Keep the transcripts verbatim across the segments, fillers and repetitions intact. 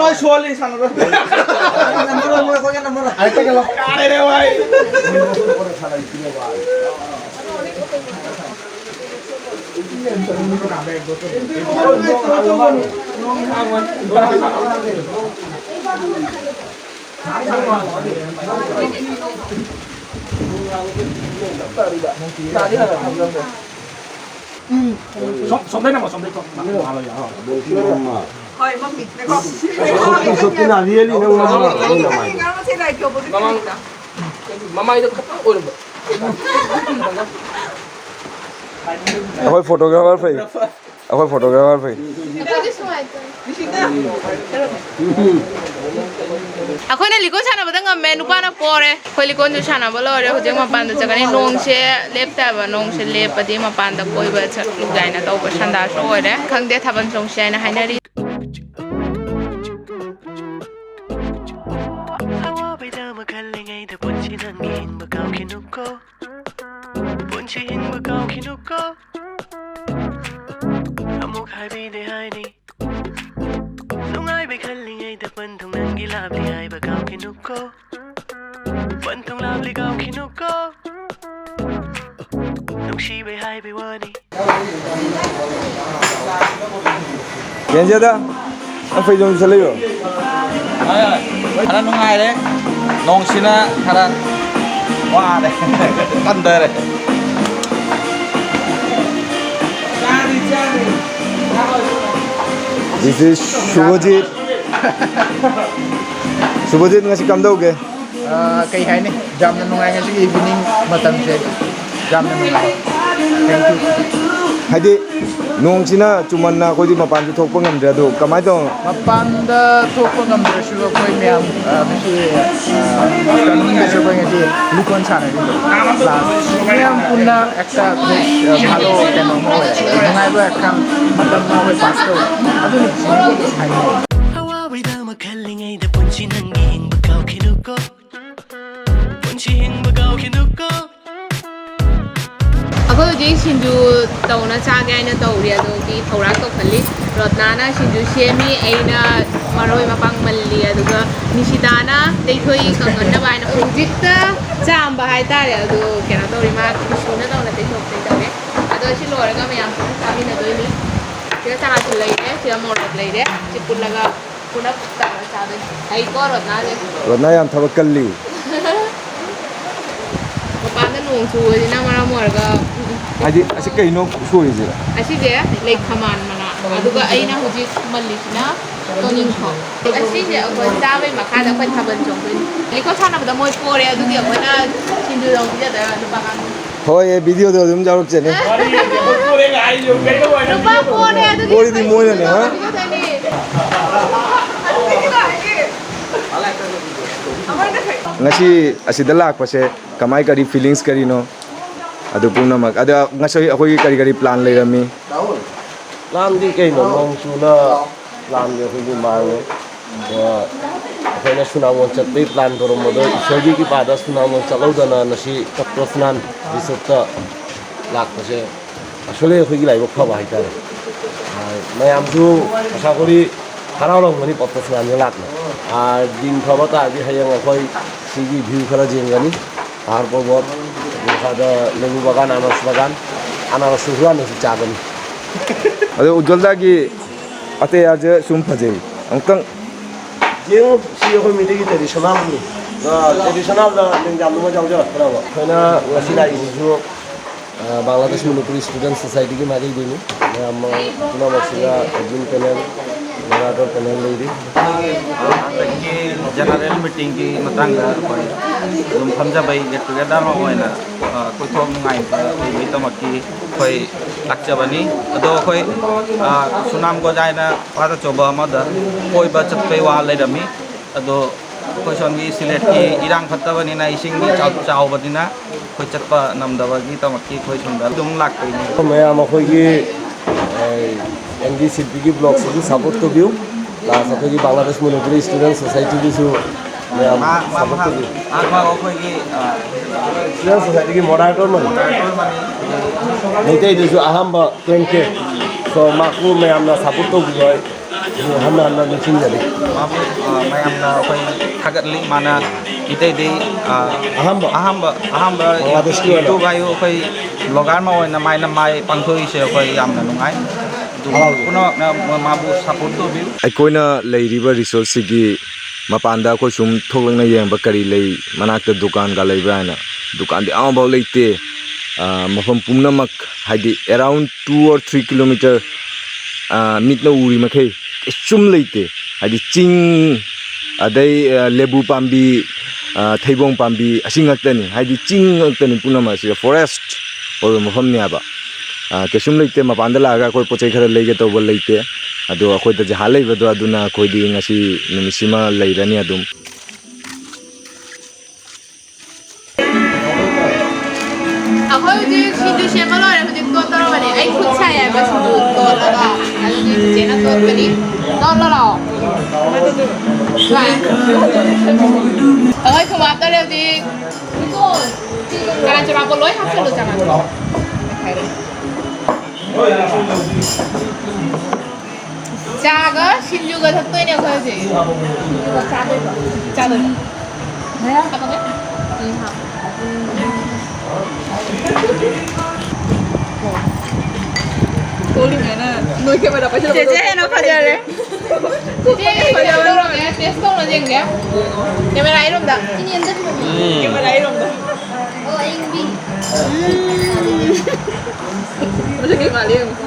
ꯅꯣꯏ ꯁꯣꯜꯂꯤ ꯁꯥꯟꯅꯔꯣꯏ꯫ Number one ꯃꯣꯏ ꯑꯩꯈꯣꯏꯒ ꯅꯝꯕꯔ ꯋꯥꯟ꯫ ꯑꯩ ꯇꯒꯦ ꯂꯥꯎ꯫ ꯌꯥꯔꯦ ꯚꯥꯏ꯫ ꯁꯣꯝ-, ꯁꯣꯝꯗꯩ ꯅꯝꯃꯣ, ꯁꯣꯝꯗꯩ ꯀꯣ꯫ ꯍꯣꯏ, ꯃꯝꯃꯤ꯫ ꯉꯥꯏꯈꯣ꯫ ꯁꯣꯝꯗꯩ ꯅꯝꯃꯣ꯫ ꯃꯃꯥꯡ-, ꯃꯃꯥꯏꯗꯣ ꯈꯤꯇꯪ ꯑꯣꯏꯔꯝꯕ꯫ ꯑꯩꯈꯣꯏ photographer ꯐꯩ꯫ ꯑꯩꯈꯣꯏ photographer ꯐꯩ꯫ ꯑꯩꯈꯣꯏꯗꯤ ꯁꯨꯃꯥꯏꯅ ꯇꯧꯋꯤ꯫ ꯑꯩꯈꯣꯏꯅ ꯂꯤꯀꯣꯟ ꯁꯥꯟꯅꯕꯗ ꯉꯝꯃꯦ, ꯅꯨꯄꯥꯅ ꯄꯣꯔꯦ꯫ ꯑꯩꯈꯣꯏ ꯂꯤꯀꯣꯟꯁꯨ ꯁꯥꯟꯅꯕ ꯂꯣꯏꯔꯦ, ꯍꯧꯖꯤꯛ ꯃꯄꯥꯟꯗ ꯆꯠꯀꯅꯤ꯫ ꯅꯣꯡꯁꯦ ꯂꯦꯞꯇꯕ, ꯅꯣꯡꯁꯦ ꯂꯦꯞꯄꯗꯤ ꯃꯄꯥꯟꯗ ꯀꯣꯏꯕ ꯆꯠꯂꯨ ꯀꯥꯏꯅ ꯇꯧꯕ ꯁꯟꯗꯥꯁꯨ ꯑꯣꯏꯔꯦ꯫ ꯈꯪꯗꯦ, ꯊꯥꯕꯜ ꯆꯣꯡꯁꯤ ꯍꯥꯏꯅ ꯍꯥꯏꯅꯔꯤ꯫ ꯑꯋꯥꯕꯩꯗ ꯑꯃ ꯈꯜꯂꯤꯉꯩꯗ ꯄꯨꯟꯁꯤ ꯅꯪꯒꯤ ꯍꯤꯡꯕ ꯀꯥꯎꯈꯤꯅꯨꯀꯣ꯫ ꯄꯨꯟꯁꯤ ꯍꯤꯡꯕ ꯀꯥꯎꯈꯤꯅꯨꯀꯣ꯫ ꯑꯃꯨꯛ ꯍꯥꯏꯕꯤꯗꯦ ꯍꯥꯏꯅꯤ꯫ ꯅꯨꯡꯉꯥꯏꯕꯩ ꯈꯜꯂꯤꯉꯩꯗ ꯄꯟꯊꯨꯡ ꯅꯪꯒꯤ ꯂꯥꯞꯂꯤ ꯍꯥꯏꯕ ꯀꯥꯎꯈꯤꯅꯨꯀꯣ꯫ ꯄꯟꯊꯨꯡ ꯂꯥꯞꯂꯤ ꯀꯥꯎꯈꯤꯅꯨꯀꯣ꯫ ꯅꯨꯡꯁꯤꯕꯩ ꯍꯥꯏꯕꯩ ꯋꯥꯅꯤ꯫ ꯌꯦꯡꯖꯦꯗ, ꯅꯪ ꯐꯩꯖꯣꯝ ꯁꯦꯠꯂꯛꯏꯔꯣ? ꯈꯔ ꯅꯨꯡꯉꯥꯏꯔꯦ, ꯅꯣꯡꯁꯤꯅ ꯈꯔ ꯋꯥꯔꯦ, ꯀꯟꯊꯔꯦ꯫ This is ꯁꯨꯚꯖꯤꯠ꯫ ꯁꯨꯚꯖꯤꯠ, ꯉꯁꯤ ꯀꯝꯗꯧꯒꯦ? ꯑꯥ, ꯀꯩ ꯍꯥꯏꯅꯤ? ꯌꯥꯝꯅ ꯅꯨꯡꯉꯥꯏ ꯉꯁꯤꯒꯤ evening ꯃꯇꯝꯁꯦ꯫ ꯌꯥꯝꯅ ꯅꯨꯡꯉꯥꯏ꯫ Thank you꯫ ꯍꯥꯏꯗꯤ ꯅꯣꯡꯁꯤꯅ ꯆꯨꯃꯟꯅ ꯑꯩꯈꯣꯏꯗꯤ ꯃꯄꯥꯟꯁꯨ ꯊꯣꯛꯄ ꯉꯝꯗ꯭ꯔꯦ꯫ ꯑꯗꯣ ꯀꯃꯥꯏꯅ ꯇꯧ-? ꯃꯄꯥꯟꯗ ꯊꯣꯛꯄ ꯉꯝꯗ꯭ꯔꯁꯨ ꯑꯩꯈꯣꯏ ꯃꯌꯥꯝ, ꯑꯥ, ꯉꯁꯤ, ꯑꯥ, afternoonꯗꯁꯨ ꯑꯩꯈꯣꯏ ꯉꯁꯤ ꯂꯤꯀꯣꯟ ꯁꯥꯟꯅꯔꯤꯕ꯫ Plus ꯃꯌꯥꯝ ꯄꯨꯟꯅ ꯑꯦꯛꯁꯇ꯭ꯔꯥ ꯍꯜꯂꯣ ꯀꯩꯅꯣ ꯑꯃ ꯑꯣꯏꯔꯦ꯫ ꯅꯨꯡꯉꯥꯏꯕ ꯈꯪ-, ꯃꯇꯝ ꯑꯃ ꯑꯩꯈꯣꯏ ꯄꯥꯁ ꯇꯧꯔꯦ꯫ ꯑꯗꯨꯅ ꯁꯤꯅꯤ ꯍꯥꯏꯅꯤꯡꯉꯤ꯫ ꯑꯋꯥꯕꯩꯗ ꯑꯃ ꯈꯜꯂꯤꯉꯩꯗ ꯄꯨꯟꯁꯤ ꯅꯪꯒꯤ ꯍꯤꯡꯕ ꯀꯥꯎꯈꯤꯅꯨꯀꯣ꯫ ꯄꯨꯟꯁꯤ ꯍꯤꯡꯕ ꯀꯥꯎꯈꯤꯅꯨꯀꯣ꯫ ꯑꯩꯈꯣꯏ ꯍꯧꯖꯤꯛ ꯁꯤꯡꯖꯨ ꯇꯧꯅ ꯆꯥꯒꯦ ꯍꯥꯏꯅ ꯇꯧꯔꯤ, ꯑꯗꯨꯒꯤ ꯊꯧꯔꯥꯡ ꯇꯧꯈꯠꯂꯤ꯫ ꯔꯣꯠꯅꯥꯅ ꯁꯤꯡꯖꯨ ꯁꯦꯝꯃꯤ, ꯑꯩꯅ ꯃꯔꯣꯏ ꯃꯄꯥꯡ ꯃꯜꯂꯤ, ꯑꯗꯨꯒ ꯅꯤꯁꯤꯇꯥꯅ ꯇꯩꯊꯣꯛꯏ ꯀꯪꯍꯟꯅꯕ ꯍꯥꯏꯅ꯫ ꯍꯧꯖꯤꯛꯇ ꯆꯥꯝꯕ ꯍꯥꯏꯇꯥꯔꯦ, ꯑꯗꯨ ꯀꯩꯅꯣ ꯇꯧꯔꯤ, ꯃꯥ ꯇꯤꯁꯨꯅ ꯇꯧꯅ ꯇꯩꯊꯣꯛ ꯇꯩꯊꯣꯛꯑꯦ꯫ ꯑꯗꯣ ꯁꯤ ꯂꯣꯏꯔꯒ ꯃꯌꯥꯝ ꯄꯨꯟꯅ ꯆꯥꯃꯤꯟꯅꯗꯣꯏꯅꯤ꯫ ꯁꯤꯗ ꯆꯥꯁꯨ ꯂꯩꯔꯦ, ꯁꯤꯗ ꯃꯣꯔꯣꯛ ꯂꯩꯔꯦ, ꯁꯤ ꯄꯨꯜꯂꯒ ꯄꯨꯂꯞ ꯇꯧꯔ ꯆꯥꯗꯣꯏꯅꯤ꯫ ꯍꯩꯀꯣ ꯔꯣꯠꯅꯥꯁꯦ꯫ ꯔꯣꯠꯅꯥ ꯌꯥꯝ ꯊꯕꯛ ꯀꯜꯂꯤ꯫ ꯃꯄꯥꯟꯗ ꯅꯣꯡ ꯆꯨꯕꯁꯤꯅ ꯃꯔꯝ ꯑꯣꯏꯔꯒ꯫ ꯍꯥꯏꯗꯤ ꯑꯁꯤ ꯀꯩꯅꯣ ꯁꯣꯏꯔꯤꯁꯦ? ꯑꯁꯤꯁꯦ ꯂꯩ ꯈꯥꯃꯥꯟ ꯃꯅꯥ, ꯑꯗꯨꯒ ꯑꯩꯅ ꯍꯧꯖꯤꯛ ꯃꯜꯂꯤꯁꯤꯅ ꯇꯣꯅꯤꯡꯈꯣꯛ꯫ ꯑꯁꯤꯁꯦ ꯑꯩꯈꯣꯏ ꯆꯥꯕꯩ ꯃꯈꯥꯗ ꯑꯩꯈꯣꯏ ꯊꯥꯕꯜ ꯆꯣꯡꯗꯣꯏꯅꯤ꯫ ꯂꯤꯀꯣꯟ ꯁꯥꯟꯅꯕꯗ ꯃꯣꯏ ꯄꯣꯔꯦ, ꯑꯗꯨꯒꯤ ꯑꯩꯈꯣꯏꯅ ꯁꯤꯡꯖꯨ ꯂꯧꯕꯤꯒꯗꯣꯏꯔꯥ ꯅꯨꯄꯥ ꯀꯥꯡꯕꯨ? ꯍꯣꯏ, ꯑꯦ, ꯚꯤꯗꯤꯑꯣꯗ ꯑꯗꯨꯝ ꯌꯥꯎꯔꯛꯆꯅꯤ꯫ ꯅꯨꯄꯥ ꯄꯣꯔꯦ ꯑꯗꯨꯒꯤ ꯄꯣꯔꯤꯗꯤ ꯃꯣꯏꯅꯅꯦ, ꯍꯥ? ꯉꯁꯤ ꯑꯁꯤꯗ ꯂꯥꯛꯄꯁꯦ ꯀꯃꯥꯏ, ꯀꯔꯤ feelings ꯀꯔꯤꯅꯣ? ꯑꯗꯨ ꯄꯨꯝꯅꯃꯛ꯫ ꯑꯗ ꯉꯁꯤ ꯑꯩꯈꯣꯏꯒꯤ ꯀꯔꯤ ꯀꯔꯤ plan ꯂꯩꯔꯝꯃꯤ? Planꯗꯤ ꯀꯩꯅꯣ, ꯅꯣꯡ ꯆꯨꯅ planꯗꯤ ꯑꯩꯈꯣꯏꯒꯤ ꯃꯥꯡꯉꯦ꯫ ꯑꯗꯣ ꯑꯩꯈꯣꯏꯅ ꯁꯨꯅꯥꯃꯣꯟ ꯆꯠꯄꯩ plan ꯇꯧꯔꯝꯕꯗꯣ, ꯏꯁꯣꯔꯒꯤ ꯀ꯭ꯔꯤꯄꯥꯗ ꯁꯨꯅꯥꯃꯣꯟ ꯆꯠꯍꯧꯗꯅ ꯉꯁꯤ ꯇꯞꯇ ꯁ꯭ꯅꯥꯟ ꯔꯤꯁꯣꯔꯠꯇ ꯂꯥꯛꯄꯁꯦ actually ꯑꯩꯈꯣꯏꯒꯤ ꯂꯥꯏꯕꯛ ꯐꯕ ꯍꯥꯏꯇꯥꯔꯦ꯫ ꯑ, ꯃꯌꯥꯝꯁꯨ ꯑꯁꯥ ꯀꯣꯔꯤ ꯍꯔꯥꯎꯔꯝꯒꯅꯤ ꯄꯞꯇ ꯁꯨꯃꯥꯏꯅ ꯂꯥꯛꯅ꯫ ꯑ, ꯗꯤꯟ ꯐꯕ ꯇꯥꯔꯗꯤ ꯍꯌꯦꯡ ꯑꯩꯈꯣꯏ ꯁꯤꯒꯤ view ꯈꯔ ꯌꯦꯡꯒꯅꯤ꯫ ꯄꯍꯥꯔ ꯄꯔꯕꯠ, ꯃꯈꯥꯗ ꯂꯦꯕꯨ ꯕꯥꯒꯥꯟ, ꯑꯅꯥꯔꯁ ꯕꯥꯒꯥꯟ, ꯑꯅꯥꯔꯁꯁꯨ ꯍꯨꯔꯥꯟꯅꯁꯨ ꯆꯥꯒꯅꯤ꯫ ꯑꯗꯣ ꯎꯖ꯭ꯋꯜꯗꯥꯒꯤ ꯑꯇꯩꯌꯥꯁꯦ ꯁꯨꯝ ꯐꯖꯩ꯫ ꯑꯃꯨꯛꯇꯪ ꯌꯦꯡꯉꯨ, ꯁꯤ ꯑꯩꯈꯣꯏ ꯃꯤꯇꯩꯒꯤ traditionalꯅꯤ꯫ ꯑ, traditionalꯗ ꯂꯦꯡꯖꯥꯝꯗꯨꯃ ꯌꯥꯎꯖꯔꯛꯇ꯭ꯔꯕ꯫ ꯑꯩꯈꯣꯏꯅ ꯉꯁꯤ ꯂꯥꯛꯏꯁꯤꯁꯨ ꯑ, ꯕꯪꯒ꯭ꯂꯥꯗꯦꯁ ꯃꯅꯤꯄꯨꯔꯤ Student Societyꯒꯤ ꯃꯥꯏꯀꯩꯗꯒꯤꯅꯤ꯫ ꯃꯌꯥꯝ ꯄꯨꯝꯅꯃꯛꯁꯤꯗ admin panel, moderator panel ꯂꯩꯔꯤ꯫ ꯑꯗꯒꯤ general meetingꯒꯤ ꯃꯇꯥꯡꯗ ꯑꯩꯈꯣꯏ ꯑꯗꯨꯝ ꯐꯝꯖꯕꯩ get together ꯑꯃ ꯑꯣꯏꯅ, ꯑ, ꯀꯣꯏꯊꯣꯛ ꯅꯨꯡꯉꯥꯏꯕ ꯑꯣꯏꯕꯒꯤꯗꯃꯛꯀꯤ ꯑꯩꯈꯣꯏ ꯂꯥꯛꯆꯕꯅꯤ꯫ ꯑꯗꯣ ꯑꯩꯈꯣꯏ, ꯑ, ꯁꯨꯅꯥꯝ ꯒꯣꯖꯥꯏꯅ ꯄꯥꯠ ꯑꯆꯧꯕ ꯑꯃꯗ ꯀꯣꯏꯕ ꯆꯠꯄꯩ ꯋꯥ ꯂꯩꯔꯝꯃꯤ꯫ ꯑꯗꯣ ꯑꯩꯈꯣꯏ ꯁꯣꯝꯒꯤ ꯁꯤꯂꯦꯠꯀꯤ ꯏꯔꯥꯡ ꯐꯠꯇꯕꯅꯤꯅ, ꯏꯁꯤꯡꯒꯤ ꯆꯥꯎ-, ꯆꯥꯎꯕꯅꯤꯅ ꯑꯩꯈꯣꯏ ꯆꯠꯄ ꯉꯝꯗꯕꯒꯤꯗꯃꯛꯀꯤ ꯑꯩꯈꯣꯏ ꯁꯣꯝꯗ ꯑꯗꯨꯝ ꯂꯥꯛꯄꯩꯅꯤ꯫ ꯃꯌꯥꯝ ꯑꯩꯈꯣꯏꯒꯤ, ꯑꯦ, ꯑꯦꯟ ꯗꯤ ꯁꯤꯜꯄꯤꯒꯤ vlogꯁꯤꯁꯨ support ꯇꯧꯕꯤꯌꯨ꯫ Plus ꯑꯩꯈꯣꯏꯒꯤ ꯕꯪꯒ꯭ꯂꯥꯗꯦꯁ ꯃꯅꯤꯄꯨꯔꯤ Student Societyꯒꯤꯁꯨ ꯃꯌꯥꯝ ꯃꯍꯥꯛ, ꯃꯍꯥꯛ, support ꯇꯧꯕꯤꯌꯨ꯫ ꯃꯍꯥꯛ ꯑꯩꯈꯣꯏꯒꯤ, ꯑ, Student Society ꯒꯤ moderator ꯑꯃꯅꯤ꯫ Moderator ꯑꯃꯅꯤ꯫ ꯃꯩꯇꯩꯗꯁꯨ ꯑꯍꯥꯟꯕ ten K꯫ So, ꯃꯍꯥꯛꯄꯨ ꯃꯌꯥꯝꯅ support ꯇꯧꯕꯤꯌꯨ ꯍꯥꯏ꯫ ꯍꯟꯅ ꯍꯟꯅ ꯅꯤꯡꯁꯤꯡꯖꯔꯤ꯫ ꯃꯥꯕꯨ, ꯑ, ꯃꯌꯥꯝꯅ ꯑꯩꯈꯣꯏ ꯊꯥꯒꯠꯂꯤ꯫ ꯃꯥꯅ ꯃꯤꯇꯩꯗꯤ, ꯑ, ꯑꯍꯥꯟꯕ꯫ ꯑꯍꯥꯟꯕ, ꯑꯍꯥꯟꯕ ꯕꯪꯒ꯭ꯂꯥꯗꯦꯁꯀꯤ ꯑꯣꯏꯅ꯫ YouTube ꯍꯥꯏꯌꯨ, ꯑꯩꯈꯣꯏ vlogger ꯑꯃ ꯑꯣꯏꯅ ꯃꯥꯏꯅ ꯃꯥꯏ ꯄꯥꯡꯊꯣꯛꯏꯁꯦ ꯑꯩꯈꯣꯏ ꯌꯥꯝꯅ ꯅꯨꯡꯉꯥꯏ꯫ ꯑꯗꯨ ꯍꯔꯥꯎꯏ꯫ ꯄꯨꯝꯅꯃꯛꯅ ꯃꯥꯕꯨ support ꯇꯧꯕꯤꯌꯨ꯫ ꯑꯩꯈꯣꯏꯅ ꯂꯩꯔꯤꯕ resort ꯁꯤꯒꯤ ꯃꯄꯥꯟꯗ ꯑꯩꯈꯣꯏ ꯁꯨꯝ ꯊꯣꯛꯂꯛꯅ ꯌꯦꯡꯕ ꯀꯔꯤ ꯂꯩ, ꯃꯅꯥꯛꯇ ꯗꯨꯀꯥꯟꯒ ꯂꯩꯕ꯭ꯔꯥ ꯍꯥꯏꯅ꯫ ꯗꯨꯀꯥꯟꯗꯤ ꯑꯃꯐꯥꯎ ꯂꯩꯇꯦ꯫ ꯑ, ꯃꯐꯝ ꯄꯨꯝꯅꯃꯛ ꯍꯥꯏꯗꯤ around two or three kilometer, ꯑ, ꯃꯤꯠꯅ ꯎꯔꯤ ꯃꯈꯩ ꯀꯩꯁꯨꯝ ꯂꯩꯇꯦ꯫ ꯍꯥꯏꯗꯤ ꯆꯤꯡ, ꯑꯗꯩ, ꯑ, ꯂꯦꯕꯨ ꯄꯥꯝꯕꯤ, ꯑ, ꯊꯩꯕꯣꯡ ꯄꯥꯝꯕꯤ, ꯑꯁꯤ ꯉꯥꯛꯇꯅꯤ꯫ ꯍꯥꯏꯗꯤ ꯆꯤꯡ ꯉꯥꯛꯇꯅꯤ ꯄꯨꯝꯅꯃꯛ ꯑꯁꯤꯗ, forest ꯑꯣꯏꯕ ꯃꯐꯝꯅꯦ ꯍꯥꯏꯕ꯫ ꯑ, ꯀꯩꯁꯨꯝ ꯂꯩꯇꯦ꯫ ꯃꯄꯥꯟꯗ ꯂꯥꯛꯑꯒ ꯑꯩꯈꯣꯏ ꯄꯣꯠ ꯆꯩ ꯈꯔ ꯂꯩꯒꯦ ꯇꯧꯕ ꯂꯩꯇꯦ꯫ ꯑꯗꯣ ꯑꯩꯈꯣꯏꯗ ꯖꯍꯥ ꯂꯩꯕꯗꯣ, ꯑꯗꯨꯅ ꯑꯩꯈꯣꯏꯗꯤ ꯉꯁꯤ ꯅꯨꯃꯤꯠꯁꯤꯃ ꯂꯩꯔꯅꯤ ꯑꯗꯨꯝ꯫ ꯑꯩꯈꯣꯏ ꯍꯧꯖꯤꯛ ꯁꯤꯡꯖꯨ ꯁꯦꯝꯕ ꯂꯣꯏꯔꯦ, ꯍꯧꯖꯤꯛ ꯇꯣꯠꯇꯧꯔꯕꯅꯦ꯫ ꯑꯩ ꯈꯨꯠ ꯁꯥꯏ ꯍꯥꯏꯕ ꯁꯤꯡꯖꯨ ꯇꯣꯠꯂꯒ, ꯑꯗꯨꯗꯤ ꯆꯤꯆꯦꯅ ꯇꯣꯠꯀꯅꯤ꯫ ꯇꯣꯠꯂꯣ ꯂꯥꯛꯑꯣ꯫ ꯁ꯭ꯋꯥꯏ꯫ ꯑꯩꯈꯣꯏ ꯊꯨꯝ ꯍꯥꯞꯇꯧꯔꯦ ꯍꯧꯖꯤꯛ꯫ ꯆꯅꯥ ꯆꯨꯔꯥꯛꯄ ꯂꯣꯏ ꯍꯥꯞꯆꯜꯂꯨ, ꯆꯅꯥ ꯆꯨꯔꯥꯛꯄ꯫ ꯆꯥꯒ ꯁꯤꯡꯖꯨꯒ ꯊꯛꯇꯣꯏꯅꯦ ꯑꯩꯈꯣꯏ ꯍꯧꯖꯤꯛ꯫ ꯆꯥꯗꯣꯏꯕ? ꯆꯥꯗꯣꯏꯕ꯫ ꯍꯥꯞꯄꯒꯦ? ꯎꯝ, ꯍꯥꯞꯄꯣ꯫ ꯀꯣꯜꯂꯤꯉꯩꯅ ꯅꯣꯏ camera ꯄꯥꯏꯁꯤꯜꯂꯛꯄꯗꯣ꯫ ꯆꯦꯆꯦ ꯍꯦꯟꯅ ꯐꯖꯔꯦ꯫ ꯆꯦꯆꯦ, ꯀꯩꯅꯣ ꯇꯧꯔꯒꯦ, taste ꯇꯧꯔ ꯌꯦꯡꯒꯦ꯫ Camera ꯏꯔꯣꯝꯗ꯫ ꯎꯝ꯫ Camera ꯏꯔꯣꯝꯗ꯫ ꯑꯣ, ꯑꯌꯤꯡꯕꯤ꯫ ꯎꯝ꯫ ꯃꯁꯛ ꯀꯩ ꯃꯥꯜꯂꯤ ꯌꯦꯡꯉꯨ꯫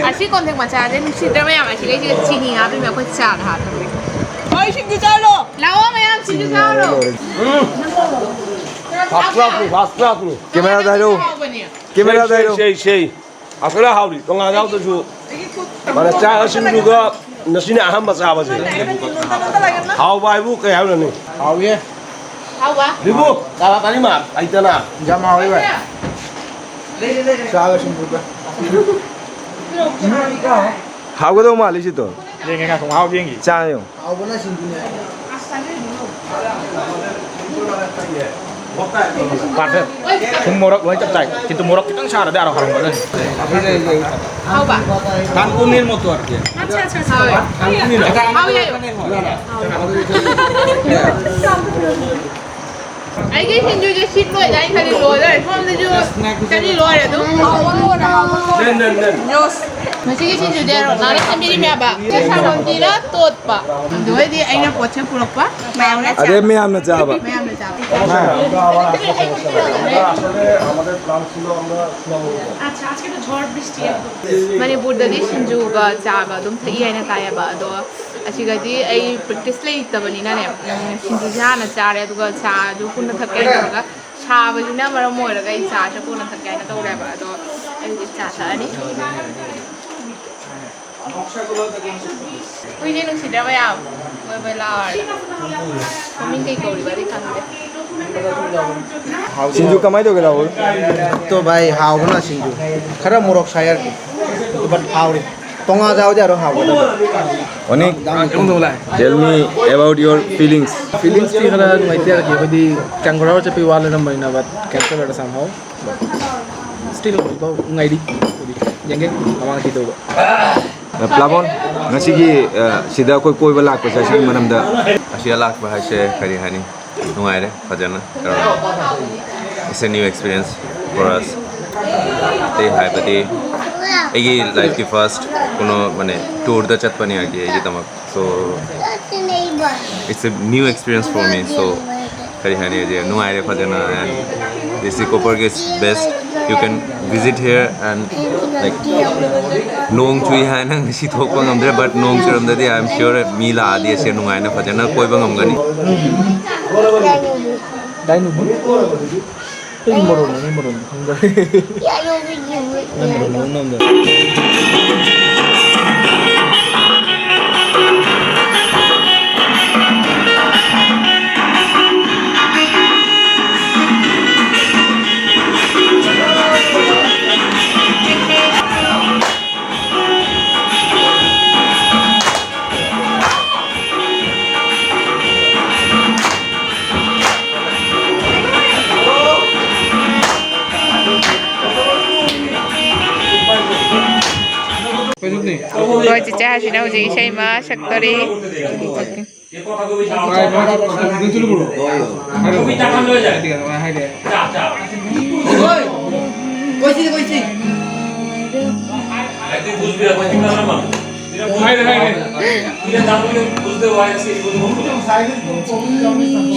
ꯑꯁꯤ contact ꯃꯆꯥꯁꯦ ꯅꯨꯡꯁꯤꯗ꯭ꯔꯥ ꯃꯌꯥꯝ? ꯑꯁꯤꯒꯩꯁꯤꯒ ꯆꯤꯅꯤ ꯍꯥꯞꯄꯤꯃꯦ ꯑꯩꯈꯣꯏ ꯆꯥꯗ ꯍꯥꯞꯄꯤꯃꯦ꯫ ꯍꯣꯏ, ꯁꯤꯡꯖꯨ ꯆꯥꯔꯣ꯫ ꯂꯥꯛꯑꯣ ꯃꯌꯥꯝ, ꯁꯤꯡꯖꯨ ꯆꯥꯔꯣ꯫ ꯎꯝ꯫ First class ꯅꯤ, first class ꯅꯤ꯫ Camera ꯗ ꯍꯥꯏꯔꯛꯑꯣ꯫ ꯍꯥꯎꯕꯅꯦ꯫ Camera ꯗ ꯍꯥꯏꯔꯛꯑꯣ꯫ ꯁꯦ, ꯁꯦ, ꯁꯦ꯫ ꯑꯁꯣꯏꯗ ꯍꯥꯎꯔꯤ꯫ ꯇꯣꯉꯥꯟ ꯌꯥꯎꯗ꯭ꯔꯁꯨ꯫ ꯃꯥꯅ ꯆꯥꯒ ꯁꯤꯡꯖꯨꯒ ꯉꯁꯤꯅ ꯑꯍꯥꯟꯕ ꯆꯥꯕꯁꯦ꯫ ꯍꯥꯎꯕ ꯍꯥꯏꯕꯨ ꯀꯩ ꯍꯥꯏꯔꯨꯔꯅꯤ? ꯍꯥꯎꯏ꯫ ꯍꯥꯎꯕ? ꯂꯤꯕꯨ, ꯆꯥꯕ ꯇꯥꯅꯤꯃ, ꯑꯩꯇꯅ꯫ ꯌꯥꯝ ꯍꯥꯎꯏ ꯚꯥꯏ꯫ ꯆꯥꯒ ꯁꯤꯡꯖꯨꯒ꯫ ꯍꯥꯎꯒꯗꯧ ꯃꯥꯜꯂꯤ ꯁꯤꯗꯣ꯫ ꯌꯦꯡꯒꯦ, ꯉꯥꯏꯈꯣ, ꯃꯍꯥꯎ ꯌꯦꯡꯒꯦ꯫ ꯆꯥꯌꯣ꯫ ꯍꯥꯎꯕꯅ ꯁꯤꯡꯖꯨꯅꯦ꯫ ꯄꯥꯔꯊ, ꯊꯨꯝ ꯃꯣꯔꯣꯛ ꯂꯣꯏ ꯆꯞ ꯆꯥꯏ꯫ ꯀꯤꯟꯇꯨ ꯃꯣꯔꯣꯛ ꯈꯤꯇꯪ ꯁꯥꯔꯗꯤ ꯑꯔꯣ ꯍꯥꯎꯔꯝꯒꯗꯕꯅꯤ꯫ ꯍꯥꯎꯕ? ꯀꯥꯟꯀꯨꯅꯤꯔ ꯃꯣꯇꯣꯔ ꯀꯦ꯫ ꯑꯠꯆꯥ, ꯑꯠꯆꯥ, ꯑꯠꯆꯥ꯫ ꯍꯥꯎ, ꯌꯥꯏ꯫ ꯍꯥꯎ, ꯌꯥꯏ꯫ ꯑꯩꯒꯤ ꯁꯤꯡꯖꯨꯁꯦ ꯁꯤꯠ ꯂꯣꯏꯗꯥꯏ ꯈꯜꯂꯤ, ꯂꯣꯏꯗꯣꯔꯦ꯫ ꯁꯣꯝꯗꯁꯨ ꯆꯠꯂꯤ, ꯂꯣꯏꯔꯦ ꯑꯗꯨꯝ꯫ ꯉꯁꯤꯒꯤ ꯁꯤꯡꯖꯨꯁꯦ ꯔꯣꯅꯥꯜꯗꯣ ꯁꯦꯝꯕꯤꯔꯤꯃꯦꯕ꯫ ꯁꯪꯒꯣꯝꯖꯤꯅ ꯇꯣꯠꯄ꯫ ꯑꯗꯨꯒꯩꯗꯤ ꯑꯩꯅ ꯄꯣꯠꯁꯦ ꯄꯨꯔꯛꯄ꯫ ꯃꯌꯥꯝꯅ ꯑꯗꯩ ꯆꯥꯕ꯫ ꯃꯌꯥꯝꯅ ꯆꯥꯕ꯫ ꯃꯌꯥꯝꯅ ꯆꯥꯕ꯫ ꯃꯅꯤꯄꯨꯔꯗꯗꯤ ꯁꯤꯡꯖꯨꯒ ꯆꯥꯒ ꯑꯗꯨꯝ ꯊꯛꯏ ꯍꯥꯏꯅ ꯇꯥꯏꯌꯦꯕ, ꯑꯗꯣ ꯑꯁꯤꯒꯗꯤ ꯑꯩ ꯄ꯭ꯔꯦꯛꯇꯤꯁ ꯂꯩꯇꯕꯅꯤꯅꯅꯦ, ꯎꯝ, ꯁꯤꯡꯖꯨꯁꯦ ꯍꯥꯟꯅ ꯆꯥꯔꯦ, ꯑꯗꯨꯒ ꯆꯥꯁꯨ ꯄꯨꯟꯅ ꯊꯛꯀꯦ ꯇꯧꯔꯒ, ꯁꯥꯕꯁꯤꯅ ꯃꯔꯝ ꯑꯣꯏꯔꯒ ꯑꯩ ꯆꯥꯁꯦ ꯀꯣꯟꯅ ꯊꯛꯀꯦ ꯍꯥꯏꯅ ꯇꯧꯔꯦꯕ꯫ ꯑꯗꯣ ꯑꯩ ꯍꯧꯖꯤꯛ ꯆꯥ ꯊꯛꯑꯅꯤ꯫ ꯍꯨꯏꯁꯦ ꯅꯨꯡꯁꯤꯗ꯭ꯔꯕ ꯌꯥꯝ? ꯃꯣꯏ ꯃꯣꯏ ꯂꯥꯎꯔꯦ꯫ ꯃꯃꯤꯡ ꯀꯩ ꯀꯧꯔꯤꯕꯗꯤ ꯈꯪꯗꯦ꯫ ꯁꯤꯡꯖꯨ ꯀꯃꯥꯏꯅ ꯇꯧꯒꯦ, ꯔꯥꯍꯨꯜ? ꯇꯣ ꯚꯥꯏ, ꯍꯥꯎꯕꯅ ꯁꯤꯡꯖꯨ꯫ ꯈꯔ ꯃꯣꯔꯣꯛ ꯁꯥꯏ ꯍꯥꯏꯔꯗꯤ, but ꯍꯥꯎꯔꯤ꯫ ꯇꯣꯉꯥꯟ ꯆꯥꯕꯗꯤ ꯑꯗꯨꯝ ꯍꯥꯎꯕꯅꯤ꯫ ꯑꯣꯅꯤ, tell me about your feelings. ꯐꯤꯂꯤꯡꯁꯇꯤ ꯈꯔ ꯅꯨꯡꯉꯥꯏꯇꯦ, ꯑꯩꯈꯣꯏꯗꯤ ꯀꯦꯡꯒ꯭ꯔꯥꯎ ꯆꯠꯄꯒꯤ ꯋꯥ ꯂꯩꯔꯝꯕꯅꯤꯅ, but cancel ꯑꯣꯏꯔꯦ somehow. Still ꯍꯧꯖꯤꯛꯐꯥꯎ ꯉꯥꯏꯔꯤ꯫ ꯌꯦꯡꯒꯦ ꯃꯃꯥꯡ ꯀꯩꯗꯧꯕ꯫ ꯄ꯭ꯂꯥꯕꯣꯟ, ꯉꯁꯤꯒꯤ, ꯑ, ꯁꯤꯗ ꯑꯩꯈꯣꯏ ꯀꯣꯏꯕ ꯂꯥꯛꯄꯁꯦ, ꯑꯁꯤꯒꯤ ꯃꯔꯝꯗ? ꯑꯁꯤꯗ ꯂꯥꯛꯄ ꯍꯥꯏꯁꯦ ꯀꯔꯤ ꯍꯥꯏꯅꯤ? ꯅꯨꯡꯉꯥꯏꯔꯦ ꯐꯖꯅ꯫ It's a new experience for us. ꯑꯇꯩ ꯍꯥꯏꯕꯗꯤ ꯑꯩꯒꯤ ꯂꯥꯏꯐꯀꯤ ꯐꯥꯔꯁ ꯀꯩꯅꯣ, ꯃꯥꯅꯦ, ꯇꯨꯔꯗ ꯆꯠꯄꯅꯤ ꯍꯥꯏꯗꯤ ꯑꯩꯒꯤꯗꯃꯛ꯫ So it's a new experience for me. So ꯀꯔꯤ ꯍꯥꯏꯅꯤ, ꯍꯥꯏꯗꯤ ꯅꯨꯡꯉꯥꯏꯔꯦ ꯐꯖꯅ꯫ And this Eco Park is best. You can visit here and, like, ꯅꯣꯡ ꯆꯨꯏ ꯍꯥꯏꯅ ꯉꯁꯤ ꯊꯣꯛꯄ ꯉꯝꯗ꯭ꯔꯦ, but ꯅꯣꯡ ꯆꯨꯔꯝꯗꯗꯤ I am sure ꯃꯤ ꯂꯥꯛꯑꯗꯤ ꯑꯁꯤ ꯅꯨꯡꯉꯥꯏꯅ ꯐꯖꯅ ꯀꯣꯏꯕ ꯉꯝꯒꯅꯤ꯫ ꯗꯥꯏꯅꯣꯕꯨ? ꯑꯩ ꯃꯔꯣꯟ, ꯑꯩ ꯃꯔꯣꯟ ꯈꯪꯗ꯭ꯔꯦ꯫ ꯅꯪ ꯃꯔꯣꯟ ꯃꯔꯣꯟ ꯅꯪꯗ꯭ꯔꯦ꯫ ꯑꯩꯈꯣꯏ ꯆꯤꯆꯦ ꯍꯥꯁꯤꯅ ꯍꯧꯖꯤꯛ ꯏꯁꯩ ꯑꯃ ꯁꯛꯇꯣꯔꯤ꯫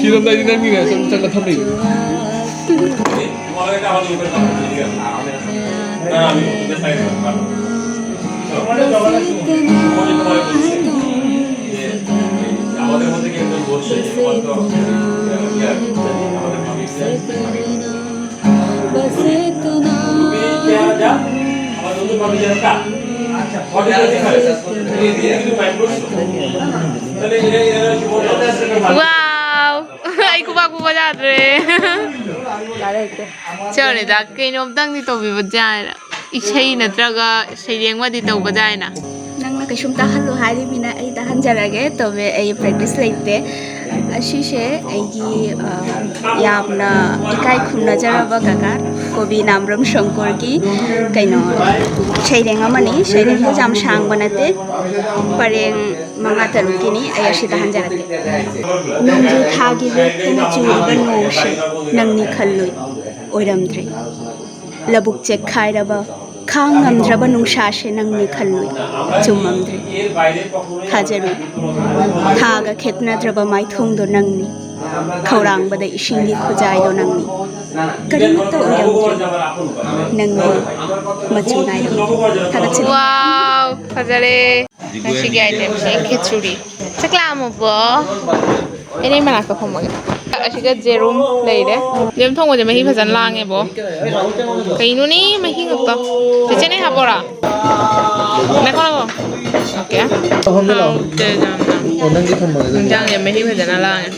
ꯁꯤꯔꯝꯗꯥꯏꯗꯤ ꯅꯪꯒꯤꯅꯦ ꯆꯪ ꯆꯪꯒ ꯊꯝꯃꯤꯅꯦ꯫ Wow! ꯑꯩ ꯈꯨꯕꯥꯛ ꯈꯨꯕꯥꯛ ꯌꯥꯗ꯭ꯔꯦ꯫ ꯆꯠꯂꯦꯗ, ꯀꯩꯅꯣꯝꯇꯪꯗꯤ ꯇꯧꯕꯤꯕ ꯌꯥꯏꯅ꯫ ꯏꯁꯩ ꯅꯠꯇ꯭ꯔꯒ ꯁꯩꯔꯦꯡ ꯑꯃꯗꯤ ꯇꯧꯕ ꯌꯥꯏꯅ꯫ ꯅꯪꯅ ꯀꯩꯁꯨꯝ ꯇꯥꯍꯜꯂꯨ ꯍꯥꯏꯔꯤꯕꯅꯤꯅ ꯑꯩ ꯇꯥꯍꯟꯖꯔꯒꯦ꯫ ꯇꯧꯋꯦ, ꯑꯩ practice ꯂꯩꯇꯦ꯫ ꯑꯁꯤꯁꯦ ꯑꯩꯒꯤ, ꯑ, ꯌꯥꯝꯅ ꯏꯀꯥꯏ ꯈꯨꯝꯅꯖꯔꯕ ꯀꯀꯥ ꯀꯣꯕꯤ ꯅꯥꯝꯕ꯭ꯔꯝ ꯁꯪꯀꯨꯔꯒꯤ ꯀꯩꯅꯣ ꯁꯩꯔꯦꯡ ꯑꯃꯅꯤ꯫ ꯁꯩꯔꯦꯡꯁꯦ ꯌꯥꯝ ꯁꯥꯡꯕ ꯅꯠꯇꯦ, ꯄꯔꯦꯡ ꯃꯉꯥ ꯇꯔꯨꯛꯀꯤꯅꯤ꯫ ꯑꯩ ꯑꯁꯤ ꯇꯥꯍꯟꯖꯔꯛꯀꯦ꯫ ꯅꯣꯡꯖꯨ ꯊꯥꯒꯤ ꯂꯦꯞꯇꯅ ꯆꯨꯔꯤꯕ ꯅꯣꯡꯁꯦ ꯅꯪꯅꯤ ꯈꯜꯂꯨꯏ, ꯑꯣꯏꯔꯝꯗ꯭ꯔꯦ꯫ ꯂꯧꯕꯨꯛ ꯆꯦꯛꯈꯥꯏꯔꯕ ꯈꯥꯡ ꯉꯝꯗ꯭ꯔꯕ ꯅꯨꯡꯁꯥꯁꯦ ꯅꯪꯅꯤ ꯈꯜꯂꯨꯏ, ꯆꯨꯝꯃꯝꯗ꯭ꯔꯦ꯫ ꯊꯥꯖꯔꯨꯏ, ꯊꯥꯒ ꯈꯦꯠꯅꯗ꯭ꯔꯕ ꯃꯥꯏꯊꯣꯡꯗꯣ ꯅꯪꯅꯤ, ꯈꯧꯔꯥꯡꯕꯗ ꯏꯁꯤꯡꯒꯤ ꯈꯨꯖꯥꯏꯗꯣ ꯅꯪꯅꯤ꯫ ꯀꯔꯤꯃꯠꯇ ꯑꯣꯏꯔꯝꯗ꯭ꯔꯦ, ꯅꯪꯅꯤ ꯃꯆꯨ ꯅꯥꯏꯔꯝꯗ꯭ꯔꯦ꯫ ꯊꯥꯒꯠꯆꯔꯤ꯫ Wow, ꯐꯖꯔꯦ꯫ ꯉꯁꯤꯒꯤ itemꯁꯦ ꯈꯦꯆꯨꯔꯤ꯫ ꯆꯥꯛ ꯂꯥꯝꯃꯕꯣ? ꯑꯩ ꯅꯪ ꯃꯅꯥꯛꯇ ꯐꯝꯃꯒꯦ꯫ ꯑꯁꯤꯒ ꯖꯦꯔꯨꯝ ꯂꯩꯔꯦ꯫ ꯖꯦꯔꯨꯝ ꯊꯣꯡꯕꯁꯦ ꯃꯍꯤ ꯐꯖꯅ ꯂꯥꯡꯉꯦꯕꯣ꯫ ꯀꯩꯅꯣꯅꯦ ꯃꯍꯤ ꯉꯥꯛꯇ꯫ ꯆꯦꯆꯦ ꯅꯪ ꯍꯥꯞꯄꯣꯔꯥ? ꯉꯥꯏꯈꯣ, ꯉꯥꯏꯈꯣ꯫ Okay꯫ ꯍꯥꯎꯇꯦ ꯌꯥꯝꯅ꯫ ꯑꯣ, ꯅꯪꯒꯤ ꯊꯝꯃꯒꯦ ꯑꯗꯨꯗꯤ꯫ ꯏꯟꯖꯥꯡꯁꯦ ꯃꯍꯤ ꯐꯖꯅ ꯂꯥꯡꯉꯦ꯫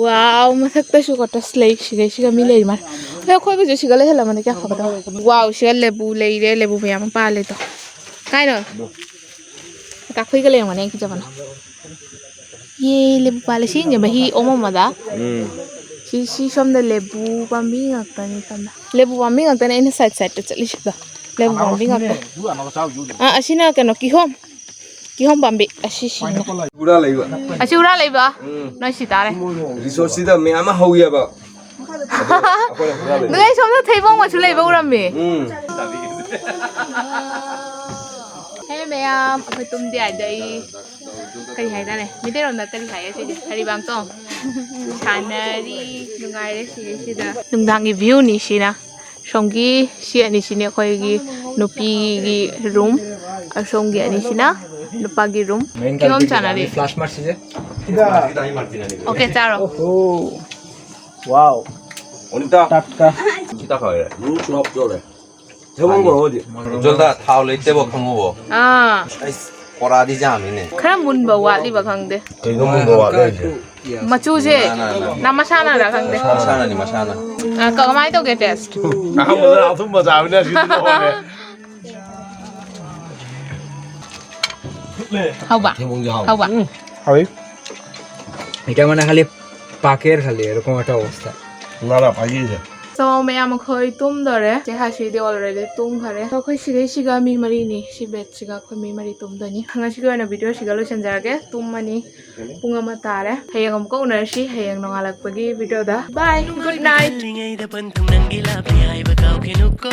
Wow, ꯃꯊꯛꯇꯁꯨ ꯀꯣ ꯇꯁ ꯂꯩ꯫ ꯁꯤꯗꯩꯁꯤꯒ ꯃꯤ ꯂꯩꯔꯤ ꯃꯥꯜꯂꯦ꯫ ꯑꯦ, ꯑꯩꯈꯣꯏꯕꯨꯁꯨ ꯁꯤꯒ ꯂꯩꯍꯜꯂꯝꯃꯗꯤ ꯀꯌꯥ ꯐꯒꯗꯕ꯫ Wow, ꯁꯤꯒ ꯂꯦꯕꯨ ꯂꯩꯔꯦ꯫ ꯂꯦꯕꯨ ꯃꯌꯥꯝ ꯑꯃ ꯄꯥꯜꯂꯦ ꯇꯣ꯫ ꯀꯥꯏꯅꯣ? ꯀꯥꯐꯩꯒ ꯂꯩꯔꯝꯒꯅꯤ ꯑꯩ ꯀꯤꯖꯕꯅ꯫ ꯌꯦ, ꯂꯦꯕꯨ ꯄꯥꯜꯂꯦ꯫ ꯁꯤꯁꯤꯡꯁꯦ ꯃꯍꯤ ꯑꯣꯝꯃꯝꯃꯗ꯫ ꯎꯝ꯫ ꯁꯤ, ꯁꯤ ꯁꯣꯝꯗ ꯂꯦꯕꯨ ꯄꯥꯝꯕꯤ ꯉꯥꯛꯇꯅꯤ ꯁꯣꯝꯗ꯫ ꯂꯦꯕꯨ ꯄꯥꯝꯕꯤ ꯉꯥꯛꯇꯅꯦ ꯑꯩꯅ side sideꯇ ꯆꯠꯂꯤꯁꯤꯗꯣ꯫ ꯂꯦꯕꯨ ꯄꯥꯝꯕꯤ ꯉꯥꯛꯇ꯫ ꯑꯥ, ꯑꯁꯤꯅ ꯀꯩꯅꯣ, ꯀꯤꯍꯣꯝ꯫ ꯀꯤꯍꯣꯝ ꯄꯥꯝꯕꯤ ꯑꯁꯤꯁꯤꯅ꯫ ꯍꯨꯔꯥ ꯂꯩꯕ꯫ ꯑꯁꯤ ꯍꯨꯔꯥ ꯂꯩꯕ? ꯎꯝ꯫ ꯅꯣꯏ ꯁꯤ ꯇꯥꯔꯦ꯫ ꯔꯤꯁꯣꯔꯠꯁꯤꯗ ꯃꯌꯥꯝ ꯑꯃ ꯍꯧꯋꯦꯕ꯫ ꯑꯗꯣ ꯑꯩꯈꯣꯏꯅ ꯍꯨꯔꯥ ꯂꯩꯕ꯫ ꯑꯗꯨꯒ ꯑꯩ ꯁꯣꯝꯗ ꯊꯩꯕꯣꯡ ꯃꯆꯨ ꯂꯩꯕ ꯎꯔꯝꯃꯤ꯫ ꯎꯝ꯫ ꯍꯦ ꯃꯌꯥꯝ, ꯑꯩꯈꯣꯏ ꯇꯨꯝꯗꯦ ꯍꯥꯏꯗ ꯑꯩ ꯀꯔꯤ ꯍꯥꯏꯇꯥꯔꯦ? ꯃꯤꯇꯩꯔꯣꯟꯗ ꯀꯔꯤ ꯍꯥꯏꯌꯦ ꯁꯤꯁꯦ? ꯍꯔꯤꯕꯥꯝꯇꯣꯡ꯫ ꯁꯥꯟꯅꯔꯤ, ꯅꯨꯡꯉꯥꯏꯔꯦ ꯁꯤꯁꯤꯗ꯫ ꯅꯨꯡꯗꯥꯡꯒꯤ viewꯅꯤ ꯁꯤꯅ꯫ ꯁꯣꯝꯒꯤ ꯁꯤ ꯑꯅꯤꯁꯤꯅꯦ ꯑꯩꯈꯣꯏꯒꯤ ꯅꯨꯄꯤꯒꯤ room, ꯑꯁꯣꯝꯒꯤ ꯑꯅꯤꯁꯤꯅ ꯅꯨꯄꯥꯒꯤ room꯫ ꯀꯤꯍꯣꯝ ꯆꯥꯅꯔꯤ꯫ Flash ꯃꯥꯔꯛꯁꯤꯁꯦ꯫ OK, ꯆꯥꯔꯣ꯫ ꯋꯥꯎ꯫ ꯑꯣꯅꯤꯇꯥ꯫ ꯇꯥꯛꯀꯥ꯫ ꯈꯤꯇ ꯈꯥꯎꯔꯦ꯫ ꯅꯨꯡ ꯆꯨꯔꯞ ꯆꯣꯔꯦ꯫ ꯊꯩꯕꯣꯡ ꯕꯣꯔꯣꯗꯤ꯫ ꯎꯖꯣꯜꯗ ꯊꯥꯎ ꯂꯩꯇꯦꯕꯣ ꯈꯪꯉꯨꯕꯣ꯫ ꯑꯥ꯫ ꯑꯩꯁ, ꯀꯣꯔꯥꯗꯤ ꯌꯥꯝꯃꯤꯅꯦ꯫ ꯈꯔ ꯃꯨꯟꯕ ꯋꯥꯠꯂꯤꯕ ꯈꯪꯗꯦ꯫ ꯀꯩꯅꯣ ꯃꯨꯟꯕ ꯋꯥꯠꯂꯦ ꯍꯥꯏꯁꯦ? ꯃꯆꯨꯁꯦ ꯅꯥ, ꯅꯥ, ꯅꯥ꯫ ꯅꯥ ꯃꯁꯥꯅꯔ ꯈꯪꯗꯦ꯫ ꯃꯁꯥꯅꯅꯤ, ꯃꯁꯥꯅ꯫ ꯑꯥ, ꯀꯃꯥꯏꯅ ꯇꯧꯒꯦ taste? ꯑꯍꯥꯟꯕꯗ ꯑꯊꯨꯝꯕ ꯆꯥꯕꯅꯦ, ꯍꯧꯖꯤꯛꯇꯤ ꯂꯣꯏꯔꯦ꯫ ꯍꯧꯕ? ꯊꯩꯕꯣꯡꯁꯦ ꯍꯥꯎꯋꯦ꯫ ꯍꯥꯎꯕ? ꯎꯝ, ꯍꯥꯎꯋꯤ꯫ এটা মানে খালি পাকের খালি এরকম একটা অবস্থা। ꯉꯥ ꯐꯥꯒꯤꯁꯦ꯫ So, ꯃꯌꯥꯝ ꯑꯩꯈꯣꯏ ꯇꯨꯝꯗꯣꯔꯦ꯫ ꯆꯦ ꯍꯥꯁꯤꯗꯤ already ꯇꯨꯝꯈꯔꯦ꯫ So, ꯑꯩꯈꯣꯏ ꯁꯤꯈꯩꯁꯤꯒ ꯃꯤ ꯃꯔꯤꯅꯤ꯫ ꯁꯤ bedꯁꯤꯒ ꯑꯩꯈꯣꯏ ꯃꯤ ꯃꯔꯤ ꯇꯨꯝꯗꯣꯏꯅꯤ꯫ ꯉꯁꯤꯒꯤ ꯑꯣꯏꯅ videoꯁꯤꯒ ꯂꯣꯏꯁꯤꯟꯖꯔꯒꯦ꯫ ꯇꯨꯝꯃꯅꯤ꯫ ꯄꯨꯡ ꯑꯃ ꯇꯥꯔꯦ꯫ ꯍꯌꯦꯡ ꯑꯃꯨꯛꯀ ꯎꯅꯔꯁꯤ, ꯍꯌꯦꯡ ꯅꯣꯡꯉꯥꯜꯂꯛꯄꯒꯤ videoꯗ꯫ Bye, good night꯫ ꯅꯪꯒꯤ ꯂꯥꯞꯂꯤ ꯍꯥꯏꯕ ꯀꯥꯎꯈꯤꯅꯨꯀꯣ꯫